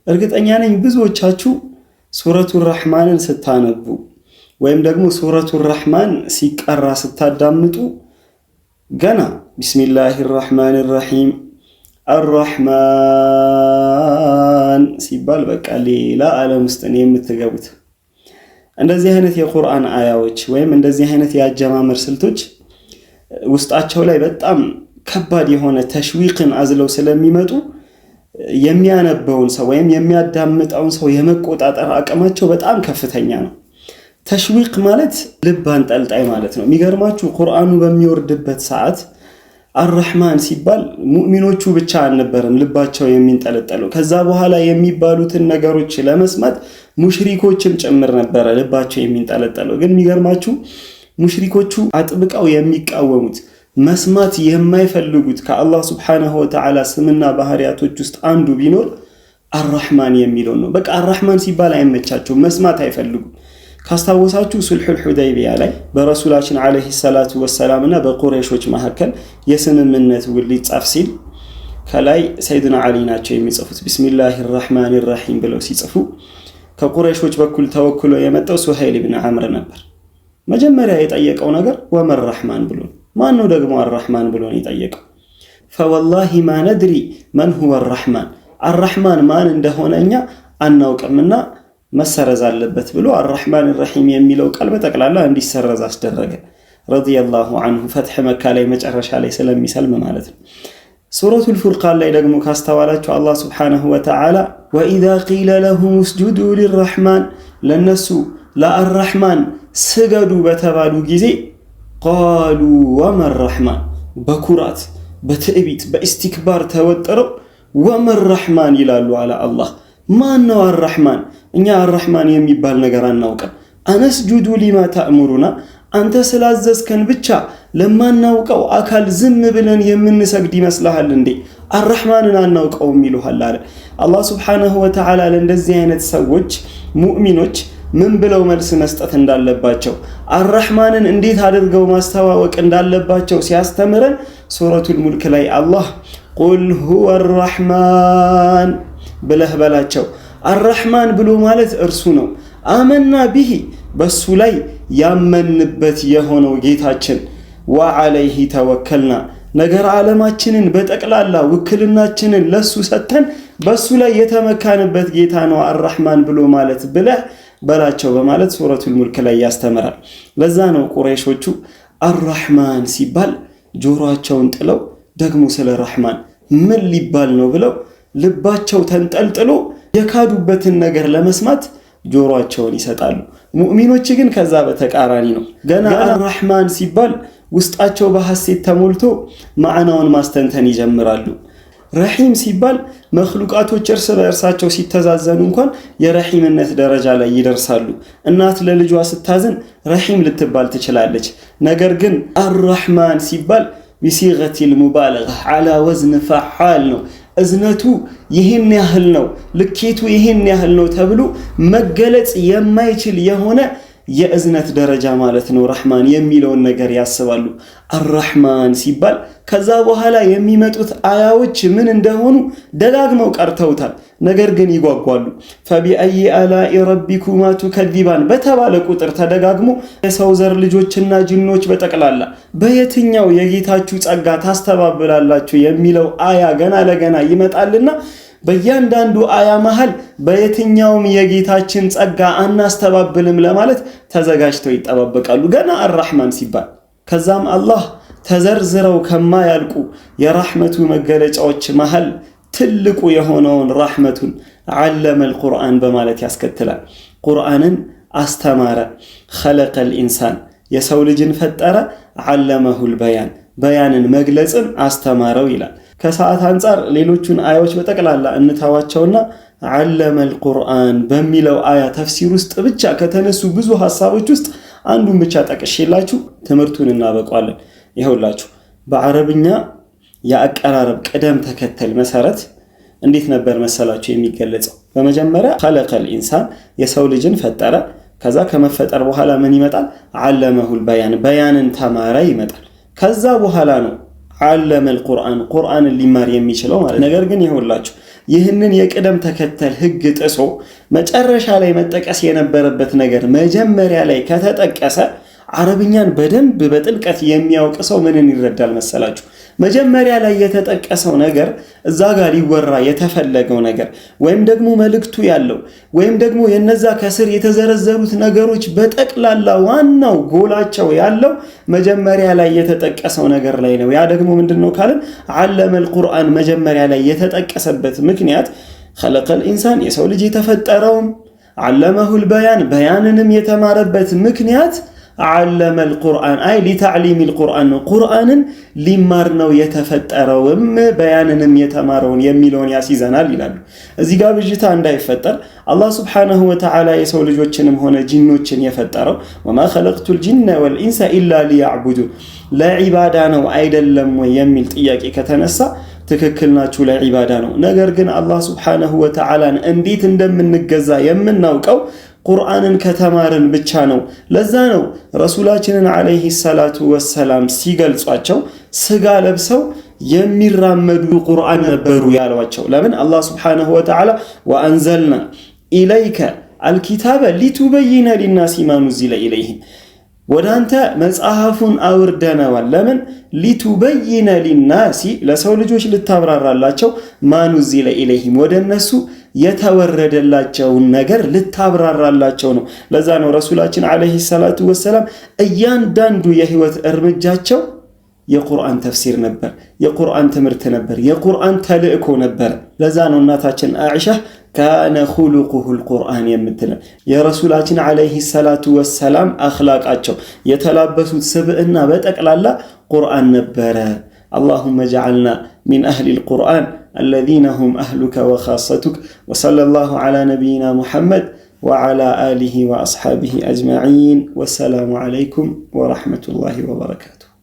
እርግጠኛ ነኝ ብዙዎቻችሁ ሱረቱ ረሕማንን ስታነቡ ወይም ደግሞ ሱረቱ ረሕማን ሲቀራ ስታዳምጡ ገና بسم الله الرحمن الرحيم الرحمن ሲባል በቃ ሌላ ዓለም ውስጥ ነው የምትገቡት። እንደዚህ አይነት የቁርአን አያዎች ወይም እንደዚህ አይነት የአጀማመር ስልቶች ውስጣቸው ላይ በጣም ከባድ የሆነ ተሽዊቅን አዝለው ስለሚመጡ የሚያነበውን ሰው ወይም የሚያዳምጠውን ሰው የመቆጣጠር አቅማቸው በጣም ከፍተኛ ነው። ተሽዊቅ ማለት ልብ አንጠልጣይ ማለት ነው። የሚገርማችሁ ቁርአኑ በሚወርድበት ሰዓት አራሕማን ሲባል ሙእሚኖቹ ብቻ አልነበረም ልባቸው የሚንጠለጠለው። ከዛ በኋላ የሚባሉትን ነገሮች ለመስማት ሙሽሪኮችም ጭምር ነበረ ልባቸው የሚንጠለጠለው። ግን የሚገርማችሁ ሙሽሪኮቹ አጥብቀው የሚቃወሙት፣ መስማት የማይፈልጉት ከአላህ سبحانه وتعالى ስምና ባህሪያቶች ውስጥ አንዱ ቢኖር አራሕማን የሚለውን ነው። በቃ አራሕማን ሲባል አይመቻቸውም፣ መስማት አይፈልጉም። ካስታወሳችሁ ሱልሑል ሑደይቢያ ላይ በረሱላችን عليه الصلاة والسلام እና በቁረይሾች መካከል የስምምነት ውል ሊጻፍ ሲል ከላይ ሰይድና ዓሊ ናቸው የሚጽፉት። بسم الله الرحمن الرحيم ብለው ሲጽፉ ከቁረይሾች በኩል ተወክሎ የመጣው ሱሀይል ብን ዓምር ነበር። መጀመሪያ የጠየቀው ነገር وما الرحمن ብሎ፣ ማን ነው ደግሞ አራሕማን ብሎ ነው የጠየቀው። فوالله ما ندري من هو الرحمن፣ አራሕማን ማን እንደሆነ እኛ አናውቅምና መሰረዝ አለበት ብሎ الرحمن الرحيم የሚለው ቃል በጠቅላላ እንዲሰረዝ አስደረገ። رضي الله عنه ፈትሕ መካ ላይ መጨረሻ ላይ ስለሚሰልም ማለት ነው። ሱረቱል ፉርቃን ላይ ደግሞ ካስተዋላችሁ አላህ سبحانه وتعالى وإذا قيل لهم اسجدوا للرحمن፣ ለነሱ ለአራሕማን ስገዱ በተባሉ ጊዜ قالوا وما الرحمن፣ በኩራት፣ በትዕቢት፣ በ استكبار ተወጥረው وما الرحمن ይላሉ አለ አላህ። ማን ነው አራሕማን? እኛ አራሕማን የሚባል ነገር አናውቅም። أنسجد لما تأمرنا፣ አንተ ስላዘዝከን ብቻ ለማናውቀው አካል ዝም ብለን የምንሰግድ ይመስልሃል እንዴ? አራሕማንን አናውቀውም ይሉሃል አለ አላህ سبحانه وتعالى። ለእንደዚህ አይነት ሰዎች ሙእሚኖች ምን ብለው መልስ መስጠት እንዳለባቸው፣ አራሕማንን እንዴት አድርገው ማስተዋወቅ እንዳለባቸው ሲያስተምረን ሱረቱል ሙልክ ላይ አላህ قل هو الرحمن ብለህ በላቸው። አራሕማን ብሎ ማለት እርሱ ነው። آمنا به፣ በሱ ላይ ያመንበት የሆነው ጌታችን፣ وعليه توكلنا፣ ነገር ዓለማችንን በጠቅላላ ውክልናችንን ለሱ ሰጥተን በሱ ላይ የተመካንበት ጌታ ነው አራሕማን ብሎ ማለት ብለህ በላቸው በማለት ሱረቱል ሙልክ ላይ ያስተምራል። ለዛ ነው ቁረይሾቹ አራሕማን ሲባል ጆሮአቸውን ጥለው ደግሞ ስለ ራሕማን ምን ሊባል ነው ብለው ልባቸው ተንጠልጥሎ የካዱበትን ነገር ለመስማት ጆሮአቸውን ይሰጣሉ። ሙእሚኖች ግን ከዛ በተቃራኒ ነው። ገና አራሕማን ሲባል ውስጣቸው በሐሴት ተሞልቶ ማዕናውን ማስተንተን ይጀምራሉ። ረሒም ሲባል መክሉቃቶች እርስ በእርሳቸው ሲተዛዘኑ እንኳን የረሒምነት ደረጃ ላይ ይደርሳሉ። እናት ለልጇ ስታዝን ረሒም ልትባል ትችላለች። ነገር ግን አራሕማን ሲባል بصيغة المبالغة على وزن فعال ነው። እዝነቱ ይህን ያህል ነው፣ ልኬቱ ይህን ያህል ነው ተብሎ መገለጽ የማይችል የሆነ የእዝነት ደረጃ ማለት ነው። ረሕማን የሚለውን ነገር ያስባሉ። አራሕማን ሲባል ከዛ በኋላ የሚመጡት አያዎች ምን እንደሆኑ ደጋግመው ቀርተውታል። ነገር ግን ይጓጓሉ። فبأي آلاء ربكما تكذبان በተባለ ቁጥር ተደጋግሞ የሰው ዘር ልጆችና ጅኖች በጠቅላላ በየትኛው የጌታችሁ ጸጋ ታስተባብላላችሁ የሚለው አያ ገና ለገና ይመጣልና በእያንዳንዱ አያ መሃል በየትኛውም የጌታችን ጸጋ አናስተባብልም ለማለት ተዘጋጅተው ይጠባበቃሉ። ገና አራሕማን ሲባል ከዛም አላህ ተዘርዝረው ከማያልቁ የራሕመቱ መገለጫዎች መሃል ትልቁ የሆነውን ራሕመቱን علم القرآن በማለት ያስከትላል። ቁርአንን አስተማረ። خلق الإنسان፣ የሰው ልጅን ፈጠረ። علمه البيان፣ በያንን መግለጽን አስተማረው ይላል። ከሰዓት አንጻር ሌሎቹን አያዎች በጠቅላላ እንተዋቸውና علم القرآن በሚለው አያ ተፍሲር ውስጥ ብቻ ከተነሱ ብዙ ሀሳቦች ውስጥ አንዱን ብቻ ጠቅሼላችሁ ትምህርቱን እናበቋለን። ይኸውላችሁ በአረብኛ የአቀራረብ ቅደም ተከተል መሰረት እንዴት ነበር መሰላችሁ የሚገለጸው? በመጀመሪያ خلق الإنسان፣ የሰው ልጅን ፈጠረ። ከዛ ከመፈጠር በኋላ ምን ይመጣል? علمه البيان፣ በያንን ተማረ ይመጣል። ከዛ በኋላ ነው علم القرآن፣ ቁርአንን ሊማር የሚችለው ማለት። ነገር ግን ይኸውላችሁ ይህንን የቅደም ተከተል ህግ ጥሶ መጨረሻ ላይ መጠቀስ የነበረበት ነገር መጀመሪያ ላይ ከተጠቀሰ አረብኛን በደንብ በጥልቀት የሚያውቅ ሰው ምንን ይረዳል መሰላችሁ? መጀመሪያ ላይ የተጠቀሰው ነገር እዛ ጋር ሊወራ የተፈለገው ነገር ወይም ደግሞ መልእክቱ ያለው ወይም ደግሞ የነዛ ከስር የተዘረዘሩት ነገሮች በጠቅላላ ዋናው ጎላቸው ያለው መጀመሪያ ላይ የተጠቀሰው ነገር ላይ ነው። ያ ደግሞ ምንድን ነው ካልን علم القرآن መጀመሪያ ላይ የተጠቀሰበት ምክንያት خلق الإنسان የሰው ልጅ የተፈጠረውም علمه البيان በያንንም የተማረበት ምክንያት علم القرآن أي لتعليم القرآن ነው። ቁርአንን ሊማር ነው የተፈጠረውም በያንንም የተማረውን የሚለውን ያስይዘናል ይላሉ። እዚህ ጋር ብዥታ እንዳይፈጠር አላህ سبحانه وتعالى የሰው ልጆችንም ሆነ ጂኖችን የፈጠረው وما خلقت الجن والإنس إلا ليعبدون ለዒባዳ ነው አይደለም ወይ የሚል ጥያቄ ከተነሳ ትክክል ናችሁ፣ ለዒባዳ ነው። ነገር ግን አላህ سبحانه وتعالى ን እንዴት እንደምንገዛ የምናውቀው ቁርአንን ከተማርን ብቻ ነው። ለዛ ነው ረሱላችንን عليه الصلاة والسلام ሲገልጿቸው ስጋ ለብሰው የሚራመዱ ቁርአን ነበሩ ያሏቸው። ለምን? አላህ سبحانه وتعالى وأنزلنا إليك الكتاب لتبين للناس ما نزل إليهم ወደ አንተ መጽሐፉን አውርደነዋል። ለምን? لتبين للناس ለሰው ልጆች ልታብራራላቸው፣ ما نزل إليهم ወደ እነሱ የተወረደላቸውን ነገር ልታብራራላቸው ነው። ለዛ ነው ረሱላችን عليه الصلاة والسلام እያንዳንዱ የህይወት እርምጃቸው የቁርአን ተፍሲር ነበር፣ የቁርአን ትምህርት ነበር፣ የቁርአን ተልእኮ ነበር። ለዛ ነው እናታችን አኢሻ كان خلقه القرآن የምትለን የረሱላችን عليه الصلاة والسلام አኽላቃቸው የተላበሱት ስብዕና በጠቅላላ ቁርአን ነበረ። اللهم اجعلنا من أهل القرآن الذين هم أهلك وخاصتك وصلى الله على نبينا محمد وعلى آله وأصحابه أجمعين والسلام عليكم ورحمة الله وبركاته።